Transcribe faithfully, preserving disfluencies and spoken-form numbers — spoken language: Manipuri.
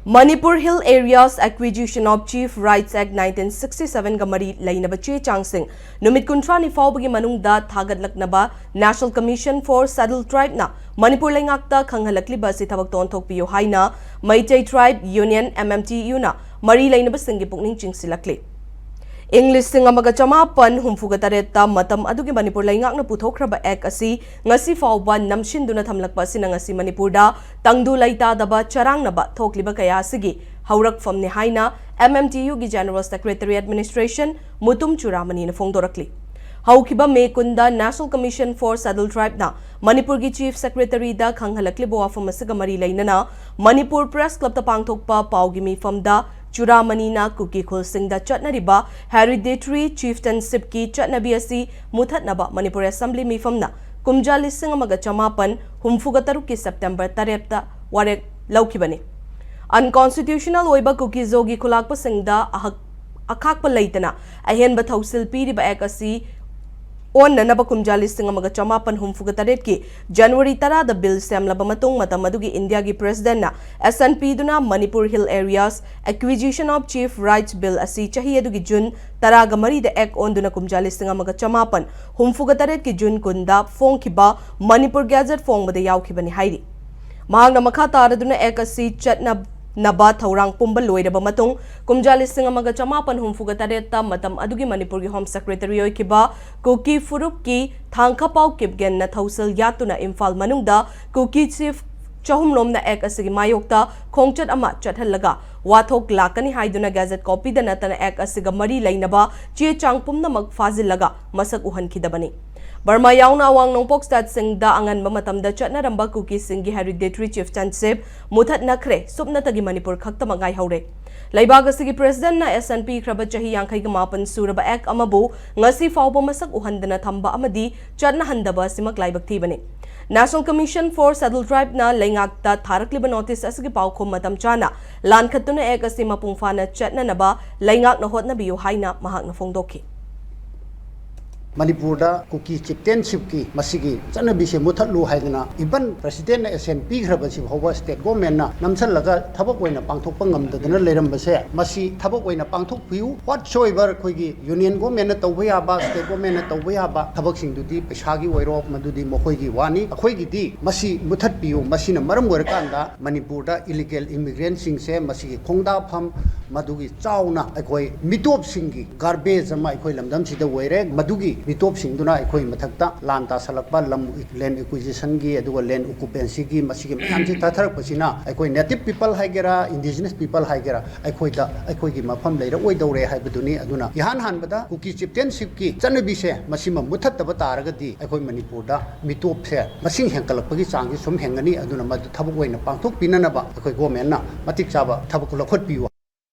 Manipur Hill Areas Acquisition of Chief Rights Act nineteen sixty-seven ꯒ ꯃꯔꯤ ꯂꯩꯅꯕ ꯆꯦ ꯆꯥꯡꯁꯤꯡ ꯅꯨꯃꯤꯠ ꯀꯨꯟꯊ꯭ꯔꯥꯅꯤ ꯐꯥꯎꯕꯒꯤ ꯃꯅꯨꯡꯗ ꯊꯥꯒꯠꯂꯛꯅꯕ National Commission for Scheduled Tribe ꯅ ꯃꯅꯤꯄꯨꯔ ꯂꯩꯉꯥꯛꯇ ꯈꯪꯍꯜꯂꯛꯂꯤꯕ ꯑꯁꯤ ꯊꯕꯛꯇ ꯑꯣꯟꯊꯣꯛꯄꯤꯌꯨ ꯍꯥꯏꯅ Meitei Tribe Union, M M T U ꯅ ꯃꯔꯤ ꯂꯩꯅꯕꯁꯤꯡꯒꯤ ꯄꯨꯛꯅꯤꯡ ꯆꯤꯡꯁꯤꯜꯂꯛꯂꯤ꯫ ꯏꯪ ꯂꯤꯁꯤꯡ ꯑꯃꯒ ꯆꯃꯥꯄꯟ ꯍꯨꯝꯐꯨꯒ ꯇꯔꯦꯠꯇ ꯃꯇꯝ ꯑꯗꯨꯒꯤ ꯃꯅꯤꯄꯨꯔ ꯂꯩꯉꯥꯛꯅ ꯄꯨꯊꯣꯛꯈ꯭ꯔꯕ Act ꯑꯁꯤ ꯉꯁꯤ ꯐꯥꯎꯕ ꯅꯝꯁꯤꯟꯗꯨꯅ ꯊꯝꯂꯛꯄ ꯑꯁꯤꯅ ꯉꯁꯤ ꯃꯅꯤꯄꯨꯔꯗ ꯇꯪꯗꯨ ꯂꯩꯇꯥꯗꯕ, ꯆꯔꯥꯡꯅꯕ ꯊꯣꯛꯂꯤꯕ ꯀꯌꯥ ꯑꯁꯤꯒꯤ ꯍꯧꯔꯛꯐꯝꯅꯤ ꯍꯥꯏꯅ M M T U ꯒꯤ General Secretary Administration ꯃꯨꯇꯨꯝ ꯆꯨꯔꯥꯃꯅꯤꯅ ꯐꯣꯡꯗꯣꯔꯛꯂꯤ꯫ ꯍꯧꯈꯤꯕ ꯃꯦ ꯀꯨꯟꯗ National Commission for Scheduled Tribe ꯅ ꯃꯅꯤꯄꯨꯔꯒꯤ Chief Secretary ꯗ ꯈꯪꯍꯜꯂꯛꯂꯤꯕ ꯋꯥꯐꯝ ꯑꯁꯤꯒ ꯃꯔꯤ ꯂꯩꯅꯅ ꯃꯅꯤꯄꯨꯔ Press Club ꯇ ꯄꯥꯡꯊꯣꯛꯄ ꯄꯥꯎꯒꯤ ꯃꯤꯐꯝꯗ ꯆꯨꯔꯥꯃꯅꯤꯅ ꯀꯨꯀꯤ ꯈꯨꯜꯁꯤꯡꯗ ꯆꯠꯅꯔꯤꯕ Hereditary Chieftainship ꯀꯤ ꯆꯠꯅꯕꯤ ꯑꯁꯤ ꯃꯨꯊꯠꯅꯕ ꯃꯅꯤꯄꯨꯔ Assembly ꯃꯤꯐꯝꯅ ꯀꯨꯝꯖꯥ ꯂꯤꯁꯤꯡ ꯑꯃꯒ ꯆꯃꯥꯄꯟ ꯍꯨꯝꯐꯨꯒ ꯇꯔꯨꯛꯀꯤ September ꯇꯔꯦꯠꯇ ꯋꯥꯔꯦꯞ ꯂꯧꯈꯤꯕꯅꯤ꯫ Unconstitutional ꯑꯣꯏꯕ ꯀꯨꯀꯤ ꯖꯣꯒꯤ ꯈꯨꯂꯥꯛꯄꯁꯤꯡꯗ ꯑꯍꯛ-, ꯑꯈꯥꯛꯄ ꯂꯩꯇꯅ ꯑꯍꯦꯟꯕ ꯊꯧꯁꯤꯜ ꯄꯤꯔꯤꯕ Act ꯑꯁꯤ ꯑꯣꯟꯅꯅꯕ ꯀꯨꯝꯖꯥ ꯂꯤꯁꯤꯡ ꯑꯃꯒ ꯆꯃꯥꯄꯟ ꯍꯨꯝꯐꯨꯒ ꯇꯔꯦꯠꯀꯤ January ꯇꯔꯥꯗ Bill ꯁꯦꯝꯂꯕ ꯃꯇꯨꯡ, ꯃꯇꯝ ꯑꯗꯨꯒꯤ ꯏꯟꯗꯤꯌꯥꯒꯤ President ꯅ ꯑꯁꯟ ꯄꯤꯗꯨꯅ Manipur Hill Areas Acquisition of Chief Rights Bill ꯑꯁꯤ ꯆꯍꯤ ꯑꯗꯨꯒꯤ June ꯇꯔꯥꯒ ꯃꯔꯤꯗ Act ꯑꯣꯟꯗꯨꯅ ꯀꯨꯝꯖꯥ ꯂꯤꯁꯤꯡ ꯑꯃꯒ ꯆꯃꯥꯄꯟ ꯍꯨꯝꯐꯨꯒ ꯇꯔꯦꯠꯀꯤ June ꯀꯨꯟꯗ ꯐꯣꯡꯈꯤꯕ Manipur Gazette ꯐꯣꯡꯕꯗ ꯌꯥꯎꯈꯤꯕꯅꯤ ꯍꯥꯏꯔꯤ꯫ ꯃꯍꯥꯛꯅ ꯃꯈꯥ ꯇꯥꯔꯗꯨꯅ Act ꯑꯁꯤ ꯆꯠꯅꯅꯕ ꯊꯧꯔꯥꯡ ꯄꯨꯝꯕ ꯂꯣꯏꯔꯕ ꯃꯇꯨꯡ, ꯀꯨꯝꯖꯥ ꯂꯤꯁꯤꯡ ꯑꯃꯒ ꯆꯃꯥꯄꯟ ꯍꯨꯝꯐꯨꯒ ꯇꯔꯦꯠꯇ ꯃꯇꯝ ꯑꯗꯨꯒꯤ ꯃꯅꯤꯄꯨꯔꯒꯤ Home Secretary ꯑꯣꯏꯈꯤꯕ ꯀꯨꯀꯤ ꯐꯨꯔꯨꯞꯀꯤ ꯊꯥꯡꯈꯄꯥꯎ ꯀꯤꯞꯒꯦꯟꯅ ꯊꯧꯁꯤꯜ ꯌꯥꯠꯇꯨꯅ ꯏꯝꯐꯥꯜ ꯃꯅꯨꯡꯗ ꯀꯨꯀꯤ Chief ꯆꯍꯨꯝꯂꯣꯝꯅ Act ꯑꯁꯤꯒꯤ ꯃꯥꯌꯣꯛꯇ ꯈꯣꯡꯆꯠ ꯑꯃ ꯆꯠꯍꯜꯂꯒ ꯋꯥꯊꯣꯛ ꯂꯥꯛꯀꯅꯤ ꯍꯥꯏꯗꯨꯅ Gazette copy ꯗ ꯅꯠꯇꯅ Act ꯑꯁꯤꯒ ꯃꯔꯤ ꯂꯩꯅꯕ ꯆꯦ ꯆꯥꯡ ꯄꯨꯝꯅꯃꯛ ꯐꯥꯖꯤꯜꯂꯒ ꯃꯁꯛ ꯎꯍꯟꯈꯤꯗꯕꯅꯤ꯫ ꯕꯔꯃꯥ ꯌꯥꯎꯅ ꯑꯋꯥꯡ ꯅꯣꯡꯄꯣꯛ state ꯁꯤꯡꯗ ꯑꯉꯟꯕ ꯃꯇꯝꯗ ꯆꯠꯅꯔꯝꯕ ꯀꯨꯀꯤꯁꯤꯡꯒꯤ Hereditary Chieftainship ꯃꯨꯊꯠꯅꯈ꯭ꯔꯦ, ꯁꯨꯞꯅꯇꯒꯤ ꯃꯅꯤꯄꯨꯔ ꯈꯛꯇꯃꯛ ꯉꯥꯏꯍꯧꯔꯦ꯫ ꯂꯩꯕꯥꯛ ꯑꯁꯤꯒꯤ President ꯅ ꯑꯁꯟ ꯄꯤꯈ꯭ꯔꯕ ꯆꯍꯤ ꯌꯥꯡꯈꯩꯒ ꯃꯥꯄꯟ ꯁꯨꯔꯕ Act ꯑꯃꯕꯨ ꯉꯁꯤ ꯐꯥꯎꯕ ꯃꯁꯛ ꯎꯍꯟꯗꯅ ꯊꯝꯕ ꯑꯃꯗꯤ ꯆꯠꯅꯍꯟꯗꯕ ꯑꯁꯤꯃꯛ ꯂꯥꯏꯕꯛ ꯊꯤꯕꯅꯤ꯫ National Commission for Scheduled Tribe ꯅ ꯂꯩꯉꯥꯛꯇ ꯊꯥꯔꯛꯂꯤꯕ notice ꯑꯁꯤꯒꯤ ꯄꯥꯎꯈꯨꯝ ꯃꯇꯝ ꯆꯥꯅ ꯂꯥꯟꯈꯠꯇꯨꯅ Act ꯑꯁꯤ ꯃꯄꯨꯡ ꯐꯥꯅ ꯆꯠꯅꯅꯕ ꯂꯩꯉꯥꯛꯅ ꯍꯣꯠꯅꯕꯤꯌꯨ ꯍꯥꯏꯅ ꯃꯍꯥꯛꯅ ꯐꯣꯡꯗꯣꯛꯈꯤ꯫ ꯃꯅꯤꯄꯨꯔꯗ ꯀꯨꯀꯤ ꯆꯤꯞꯇꯦꯟꯁꯤꯞꯀꯤ ꯃꯁꯤꯒꯤ ꯆꯠꯅꯕꯤꯁꯦ ꯃꯨꯊꯠꯂꯨ ꯍꯥꯏꯗꯅ even presidentꯅ assent ꯄꯤꯈ꯭ꯔꯕꯁꯤ ꯐꯥꯎꯕ state governmentꯅ ꯅꯝꯁꯤꯜꯂꯒ ꯊꯕꯛ ꯑꯣꯏꯅ ꯄꯥꯡꯊꯣꯛꯄ ꯉꯝꯗꯗꯅ ꯂꯩꯔꯝꯕꯁꯦ, ꯃꯁꯤ ꯊꯕꯛ ꯑꯣꯏꯅ ꯄꯥꯡꯊꯣꯛꯄꯤꯌꯨ꯫ Whatsoever ꯑꯩꯈꯣꯏꯒꯤ union governmentꯅ ꯇꯧꯕ ꯌꯥꯕ, state governmentꯅ ꯇꯧꯕ ꯌꯥꯕ ꯊꯕꯛꯁꯤꯡꯗꯨꯗꯤ ꯄꯩꯁꯥꯒꯤ ꯑꯣꯏꯔꯣ, ꯃꯗꯨꯗꯤ ꯃꯈꯣꯏꯒꯤ ꯋꯥꯅꯤ꯫ ꯑꯩꯈꯣꯏꯒꯤꯗꯤ ꯃꯁꯤ ꯃꯨꯊꯠꯄꯤꯌꯨ꯫ ꯃꯁꯤꯅ ꯃꯔꯝ ꯑꯣꯏꯔꯀꯥꯟꯗ ꯃꯅꯤꯄꯨꯔꯗ illegal immigrantꯁꯤꯡꯁꯦ ꯃꯁꯤꯒꯤ ꯈꯣꯡꯗꯥꯐꯝ ꯃꯗꯨꯒꯤ ꯆꯥꯎꯅ ꯑꯩꯈꯣꯏ ꯃꯤꯇꯣꯞꯁꯤꯡꯒꯤ garbage ꯑꯃ ꯑꯩꯈꯣꯏ ꯂꯝꯗꯝꯁꯤꯗ ꯑꯣꯏꯔꯦ꯫ ꯃꯗꯨꯒꯤ ꯃꯤꯇꯣꯞꯁꯤꯡꯗꯨꯅ ꯑꯩꯈꯣꯏ ꯃꯊꯛꯇ ꯂꯥꯟ ꯇꯥꯁꯜꯂꯛꯄ, ꯂꯝ, land acquisitionꯒꯤ, ꯑꯗꯨꯒ land occupancyꯒꯤ, ꯃꯁꯤꯒꯤ ꯃꯌꯥꯝꯁꯤ ꯊꯥꯊꯔꯛꯄꯁꯤꯅ ꯑꯩꯈꯣꯏ native people ꯍꯥꯏꯒꯦꯔꯥ, indigenous people ꯍꯥꯏꯒꯦꯔꯥ, ꯑꯩꯈꯣꯏꯗ, ꯑꯩꯈꯣꯏꯒꯤ ꯃꯐꯝ ꯂꯩꯔꯛꯑꯣꯏꯗꯧꯔꯦ ꯍꯥꯏꯕꯗꯨꯅꯤ꯫ ꯑꯗꯨꯅ ꯏꯍꯥꯟ ꯍꯥꯟꯕꯗ ꯀꯨꯀꯤ ꯆꯤꯞꯇꯦꯟꯁꯤꯞꯀꯤ ꯆꯠꯅꯕꯤꯁꯦ ꯃꯁꯤꯃ ꯃꯨꯊꯠꯇꯕ ꯇꯥꯔꯒꯗꯤ ꯑꯩꯈꯣꯏ ꯃꯅꯤꯄꯨꯔꯗ ꯃꯤꯇꯣꯞꯁꯦ ꯃꯁꯤꯡ ꯍꯦꯟꯒꯠꯂꯛꯄꯒꯤ ꯆꯥꯡꯁꯤ ꯁꯨꯝ ꯍꯦꯟꯒꯅꯤ꯫ ꯑꯗꯨꯅ ꯃꯗꯨ ꯊꯕꯛ ꯑꯣꯏꯅ ꯄꯥꯡꯊꯣꯛꯄꯤꯅꯅꯕ ꯑꯩꯈꯣꯏ governmentꯅ ꯃꯇꯤꯛ ꯆꯥꯕ ꯊꯕꯛ ꯂꯧꯈꯠꯄꯤꯌꯨ꯫